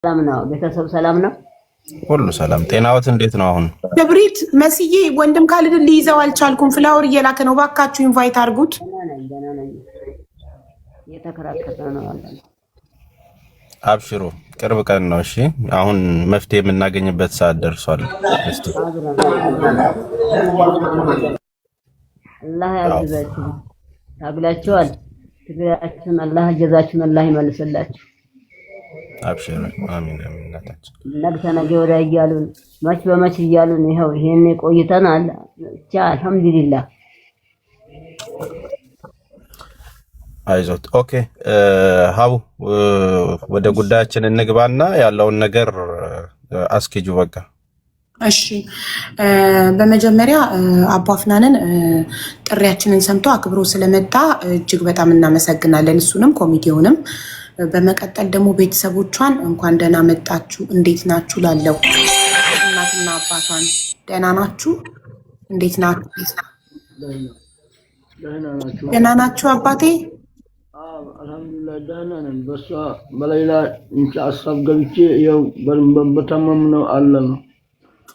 ሰላም ነው። ቤተሰብ ሰላም ነው። ሁሉ ሰላም። ጤናዎት እንዴት ነው አሁን? ክብሪት መስዬ ወንድም ካልድን ሊይዘው አልቻልኩም። Flower እየላከ ነው። ባካችሁ invite አድርጉት። ደህና ነኝ፣ ደህና ነኝ። እየተከራከረ ነው ያለ። አብሽሩ፣ ቅርብ ቀን ነው። እሺ፣ አሁን መፍትሄ የምናገኝበት ሰዓት ደርሷል። እስቲ አብረን አላህ ያግዛችሁ። ታግላችኋል። ትግላችሁን አላህ ጀዛችሁን አላህ ይመልስላችሁ። አብሽሩ። አሚን አሚን። እናታችን ነገ ተነገ ወዲያ እያሉን መች በመች እያሉን ይኸው ይሄኔ ቆይተናል። ብቻ አልሐምዱሊላህ። አይዞት። Okay ሀቡ፣ ወደ ጉዳያችን እንግባና ያለውን ነገር አስኬጁ በቃ። እሺ፣ በመጀመሪያ አቦ አፍናንን ጥሪያችንን ሰምቶ አክብሮ ስለመጣ እጅግ በጣም እናመሰግናለን፣ እሱንም ኮሚቴውንም። በመቀጠል ደግሞ ቤተሰቦቿን እንኳን ደህና መጣችሁ፣ እንዴት ናችሁ ላለው እናትና አባቷን ደህና ናችሁ? እንዴት ናችሁ? ደህና ናችሁ? ደህና ናችሁ አባቴ? አልሐምዱሊላህ ደህና ነን። በሷ በሌላ ሀሳብ ገብቼ ያው በታመም ነው አለ ነው።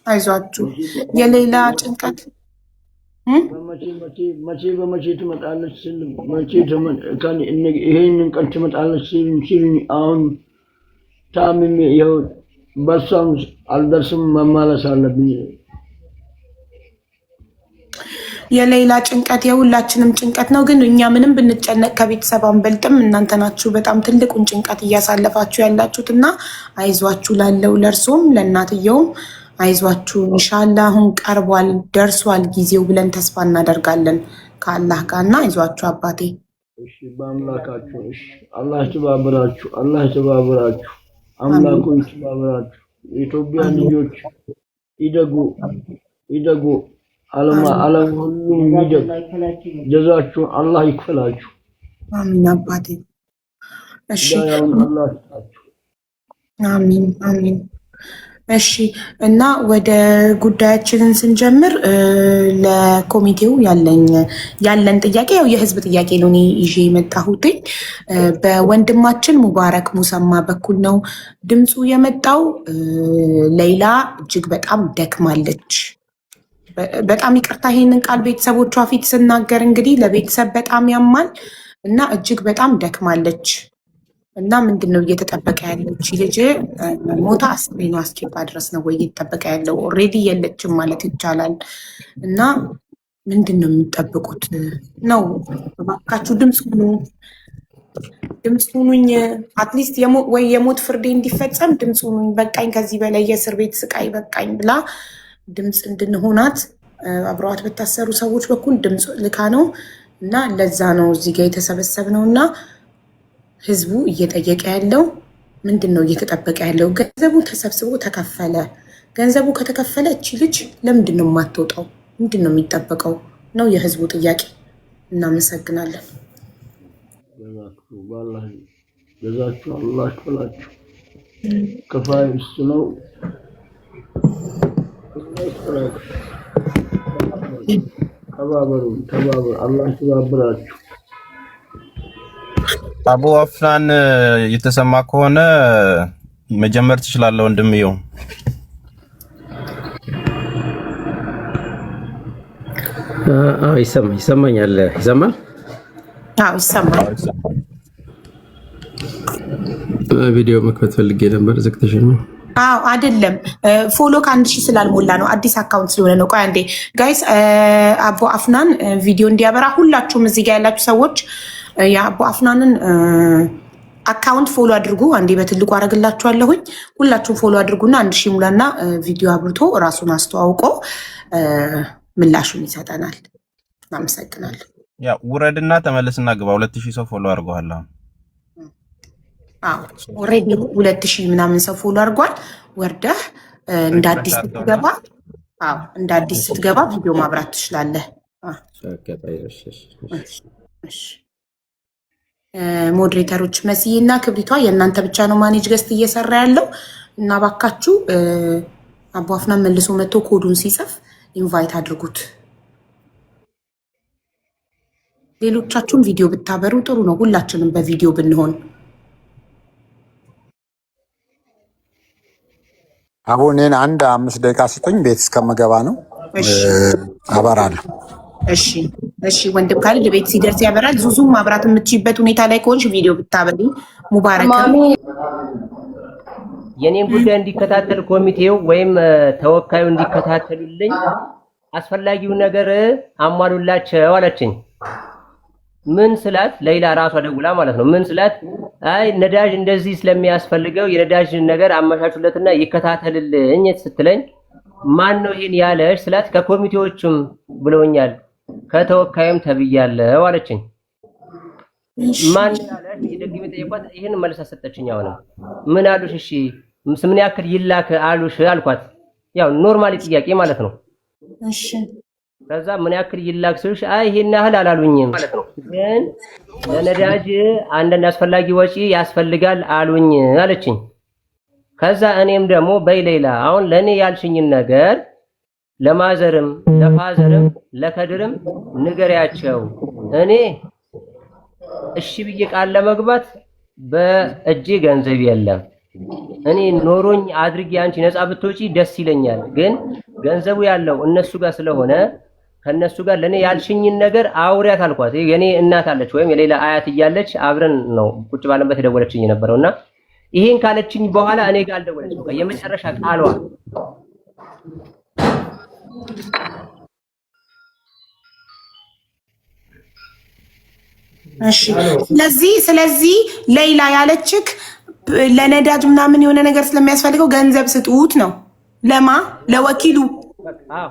አይዟችሁ። የሌላ ጭንቀት በመቼ መቼ በመቼ ትመጣለች ስል መቼ ይሄንን ቀን ትመጣለች ሲል አሁን ታምሜ ይኸው በሷም አልደርስም፣ መመለስ አለብኝ። የሌላ ጭንቀት የሁላችንም ጭንቀት ነው። ግን እኛ ምንም ብንጨነቅ ከቤተሰብ አንበልጥም። እናንተ ናችሁ በጣም ትልቁን ጭንቀት እያሳለፋችሁ ያላችሁት እና አይዟችሁ ላለው ለእርሶም ለእናትየውም አይዟችሁ። ኢንሻላህ አሁን ቀርቧል፣ ደርሷል ጊዜው ብለን ተስፋ እናደርጋለን ከአላህ ጋር እና አይዟችሁ አባቴ። እሺ በአምላካችሁ፣ እሺ አላህ ይተባበራችሁ፣ አላህ ይተባበራችሁ፣ አምላኩ ይተባበራችሁ። የኢትዮጵያ ልጆች ይደጉ ይደጉ፣ ዓለም ዓለም ሁሉም ይደግ። ጀዛችሁ አላህ ይክፈላችሁ። አሚን አባቴ። እሺ ሂዳያውን አላህ ይስጣችሁ። አሚን አሚን። እሺ፣ እና ወደ ጉዳያችንን ስንጀምር ለኮሚቴው ያለን ጥያቄ ያው የህዝብ ጥያቄ ነው። እኔ ይዤ የመጣሁትኝ በወንድማችን ሙባረክ ሙሰማ በኩል ነው ድምፁ የመጣው። ሌይላ እጅግ በጣም ደክማለች። በጣም ይቅርታ ይሄንን ቃል ቤተሰቦቿ ፊት ስናገር እንግዲህ ለቤተሰብ በጣም ያማል እና እጅግ በጣም ደክማለች። እና ምንድን ነው እየተጠበቀ ያለው? እቺ ልጅ ሞታ አስክሬኗ እስኪወጣ ድረስ ነው ወይ እየተጠበቀ ያለው? Already የለችም ማለት ይቻላል። እና ምንድን ነው የሚጠብቁት ነው? እባካችሁ ድምፅ ሁኑ፣ ድምፅ ሁኑኝ። At least ወይ የሞት ፍርዴ እንዲፈጸም ድምፅ ሁኑኝ። በቃኝ፣ ከዚህ በላይ የእስር ቤት ስቃይ በቃኝ ብላ ድምፅ እንድንሆናት አብረዋት በታሰሩ ሰዎች በኩል ድምፅ ልካ ነው እና ለዛ ነው እዚህ ጋር የተሰበሰብነው እና ህዝቡ እየጠየቀ ያለው ምንድን ነው እየተጠበቀ ያለው? ገንዘቡ ተሰብስቦ ተከፈለ። ገንዘቡ ከተከፈለ እቺ ልጅ ለምንድን ነው የማትወጣው? ምንድን ነው የሚጠበቀው ነው የህዝቡ ጥያቄ። እናመሰግናለን። ጀዛችሁ በአላህ ጀዛችሁ አላህ ይክፈላችሁ። ከፋይ እሱ ነው። አላህ ይክፈላችሁ። ተባበሩ፣ ተባበሩ። አላህ ይተባበራችሁ። አቡ አፍናን የተሰማ ከሆነ መጀመር ትችላለህ ወንድምየው። አዎ ይሰማኛል። ይሰማል። አዎ ይሰማል። ቪዲዮ መክፈት ፈልጌ ነበር፣ ዘግተሽ ነው። አዎ አይደለም፣ follow ከ1,000 ስላልሞላ ነው፣ አዲስ account ስለሆነ ነው። ቆይ አንዴ guys፣ አቦ አፍናን ቪዲዮ እንዲያበራ ሁላችሁም እዚህ ጋር ያላችሁ ሰዎች የአቦ አፍናንን account follow አድርጉ። አንዴ በትልቁ አደርግላችኋለሁኝ። ሁላችሁም follow አድርጉና 1,000 ሙላና ቪዲዮ አብርቶ ራሱን አስተዋውቆ ምላሹን ይሰጠናል። አመሰግናለሁ። ያ ውረድና ተመለስና ግባ። 2,000 ሰው follow አድርገዋል። አሁን Already 2,000 ምናምን ሰው follow አድርጓል። ወርደህ እንደ አዲስ ስትገባ፣ አዎ እንደ አዲስ ስትገባ ቪዲዮ ማብራት ትችላለህ። እሺ moderator ኦች መስዬ እና ክብሪቷ የእናንተ ብቻ ነው manage guest እየሰራ ያለው እና ባካችሁ አቦ አፍናን መልሶ መጥቶ ኮዱን ሲጽፍ invite አድርጉት። ሌሎቻችሁም ቪዲዮ ብታበሩ ጥሩ ነው። ሁላችንም በቪዲዮ ብንሆን። አቦ እኔን አንድ 5 ደቂቃ ስጡኝ፣ ቤት እስከምገባ ነው። እሺ። አበራለሁ። እሺ፣ ወንድም ካለ ቤት ሲደርስ ያበራል። ዙዙም ማብራት የምትችይበት ሁኔታ ላይ ከሆንሽ ቪዲዮ ብታበሪ ሙባረክ። ማሚ። የኔን ጉዳይ እንዲከታተል ኮሚቴው ወይም ተወካዩ እንዲከታተሉልኝ አስፈላጊውን ነገር አሟሉላቸው አለችኝ። ምን ስላት፣ ሌላ ራሷ ደውላ ማለት ነው። ምን ስላት፣ አይ ነዳጅ እንደዚህ ስለሚያስፈልገው የነዳጅ ነገር አመቻቹለትና ይከታተልልኝ ስትለኝ፣ ማን ነው ይሄን ያለሽ ስላት፣ ከኮሚቴዎቹም ብለውኛል ከተወካዩም ተብያለሁ አለችኝ። ማን ያለሽ ደግሜ ጠየኳት። ይሄን መልስ ሰጠችኝ። አሁንም ምን አሉሽ? እሺ ምን ያክል ይላክ አሉሽ አልኳት። ያው normally ጥያቄ ማለት ነው። ከዛ ምን ያክል ይላክ ስልሽ፣ አይ ይሄን ያህል አላሉኝም፣ ግን ለነዳጅ አንዳንድ አስፈላጊ ወጪ ያስፈልጋል አሉኝ አለችኝ። ከዛ እኔም ደግሞ በይ ሌላ አሁን ለእኔ ያልሽኝን ነገር ለማዘርም ለፋዘርም ለከድርም ንገሪያቸው። እኔ እሺ ብዬ ቃል ለመግባት በእጄ ገንዘብ የለም። እኔ ኖሮኝ አድርጌ አንቺ ነፃ ብትወጪ ደስ ይለኛል። ግን ገንዘቡ ያለው እነሱ ጋር ስለሆነ ከነሱ ጋር ለኔ ያልሽኝን ነገር አውሪያት አልኳት። የኔ እናት አለች ወይም የሌላ አያት እያለች አብረን ነው ቁጭ ባለበት የደወለችኝ የነበረውና ይሄን ካለችኝ በኋላ እኔ ጋር አልደወለችም። በቃ የመጨረሻ ቃሏ። እሺ፣ ስለዚህ ሌይላ ያለችክ ለነዳጅ ምናምን የሆነ ነገር ስለሚያስፈልገው ገንዘብ ስጡት ነው። ለማ? ለወኪሉ። አዎ።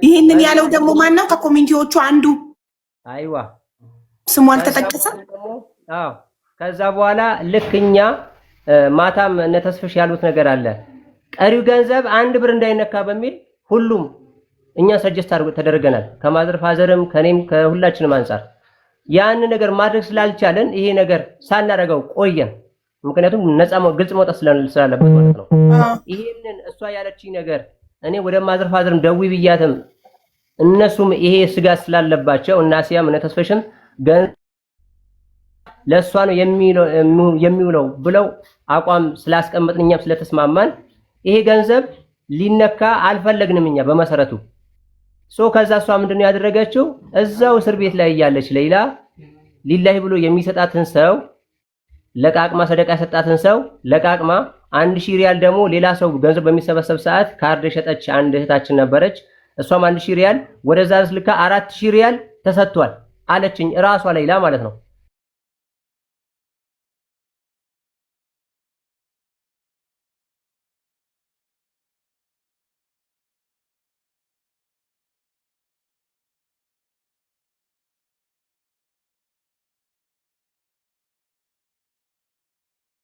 ይህንን ያለው ደግሞ ማን ነው? ከኮሚኒቲዎቹ አንዱ። አይዋ። ስሙ አልተጠቀሰም። አዎ። ከዛ በኋላ ልክ እኛ ማታም እነ ተስፍሽ ያሉት ነገር አለ። ቀሪው ገንዘብ አንድ ብር እንዳይነካ በሚል ሁሉም እኛ suggest ተደርገናል። ከ mother father ም ከኔም ከሁላችንም አንጻር ያን ነገር ማድረግ ስላልቻለን ይሄ ነገር ሳናደርገው ቆየን። ምክንያቱም ነፃ ግልጽ መውጣት ስላለበት ማለት ነው። ይሄንን እሷ ያለችኝ ነገር እኔ ወደ mother father ም ደዊ ብያትም እነሱም ይሄ ስጋት ስላለባቸው እና ሲያም እነ ተስፈሽም ለእሷ ነው የሚውለው ብለው አቋም ስላስቀመጥን እኛም ስለተስማማን ይሄ ገንዘብ ሊነካ አልፈለግንም እኛ በመሰረቱ። So ከዛ እሷ ምንድነው ያደረገችው? እዛው እስር ቤት ላይ እያለች ሌላ ሊላሂ ብሎ የሚሰጣትን ሰው ለቃቅማ፣ ሰደቃ የሰጣትን ሰው ለቃቅማ፣ 1,000 ሪያል ደግሞ ሌላ ሰው ገንዘብ በሚሰበሰብ ሰዓት ካርድ የሸጠች አንድ እህታችን ነበረች። እሷም 1,000 ሪያል ወደዛ ልካ 4,000 ሪያል ተሰጥቷል አለችኝ፣ እራሷ ሌላ ማለት ነው።